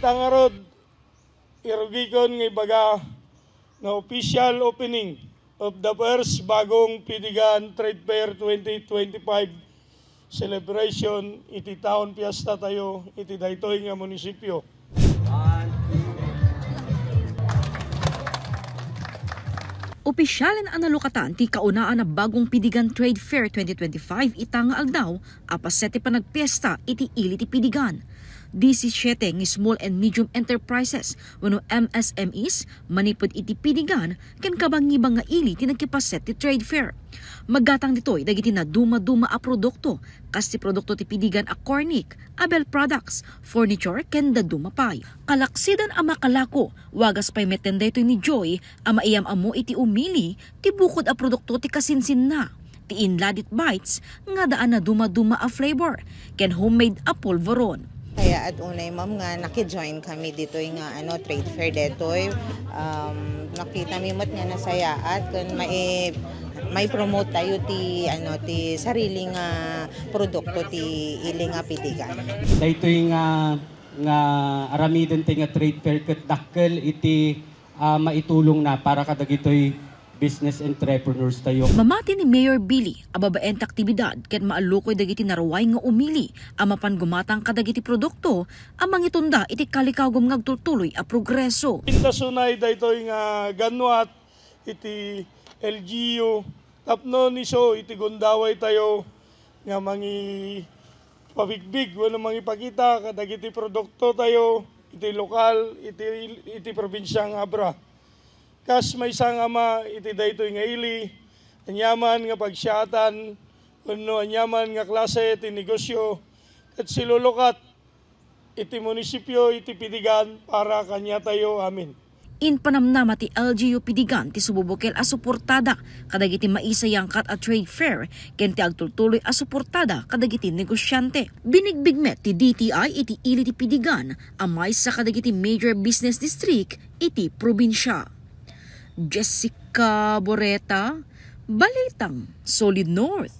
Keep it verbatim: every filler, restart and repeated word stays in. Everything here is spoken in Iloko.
Ngarud, irugikon nga ibaga nga official opening of the first Bagong Pidigan Trade Fair twenty twenty-five celebration iti taon piesta tayo iti daytoy nga munisipyo. Opisyalen a nalukatan ti kaunaan a Bagong Pidigan Trade Fair twenty twenty-five ita nga aldaw a paset ti panagpiesta iti ili ti Pidigan. Disisiete nga small and medium enterprises wenno M S M Es manipud iti Pidigan ken kabangibang nga ili ti nagkipaset ti trade fair. Maggatang ditoy dagiti naduma-duma a produkto, kas ti produkto ti Pidigan a Cornic, Abel Products, furniture ken dadduma pay. Kalaksidan a makalako, wagas pay metten daytoy ni Joy a maiyam-ammo iti umili ti bukod a produkto ti kasinsinna, ti Inladit Bites nga adda a naduma-duma a flavor, ken homemade a polvoron. Kaya at unay, ma'am, nga naki-join kami ditoy nga ano, trade fair detoy. Um, nakita mi met nga nasayaat kun mai mai promote tayo ti ano, ti sarili nga produkto ti ili nga Pidigan. Daytoy nga nga aramiden ti nga trade fair ket dakkel iti ah, maitulongna para kadagitoy business entrepreneurs tayo. Mamati ni Mayor Billy a babaen ti aktibidad ket maallukoy dagiti naruay nga umili a mapan gumatang kadagiti produkto a mangitunda iti kalikawgom nga agtultuloy a progreso. Indasunay daytoy nga ganwat iti L G U tapno niso iti gundaway tayo nga mangi pabigbig wenno mangipakita kadagiti produkto tayo iti lokal iti, iti probinsia nga Abra. Kas maysa nga ama iti daytoy nga ili, aniaman nga pagsiatan wenno aniaman nga klase ti negosyo ket silulukat iti munisipyo iti Pidigan para kaniatayo amin. Impanamnama ti L G U Pidigan ti sububukel a suportada kadagiti maisayangkat a trade fair ken ti agtultuloy a suportada kadagiti negosiante. Binigbig met ti D T I iti ili ti Pidigan a maysa kadagiti major business district iti probinsia. Jessica Boreta, Balitang Solid North.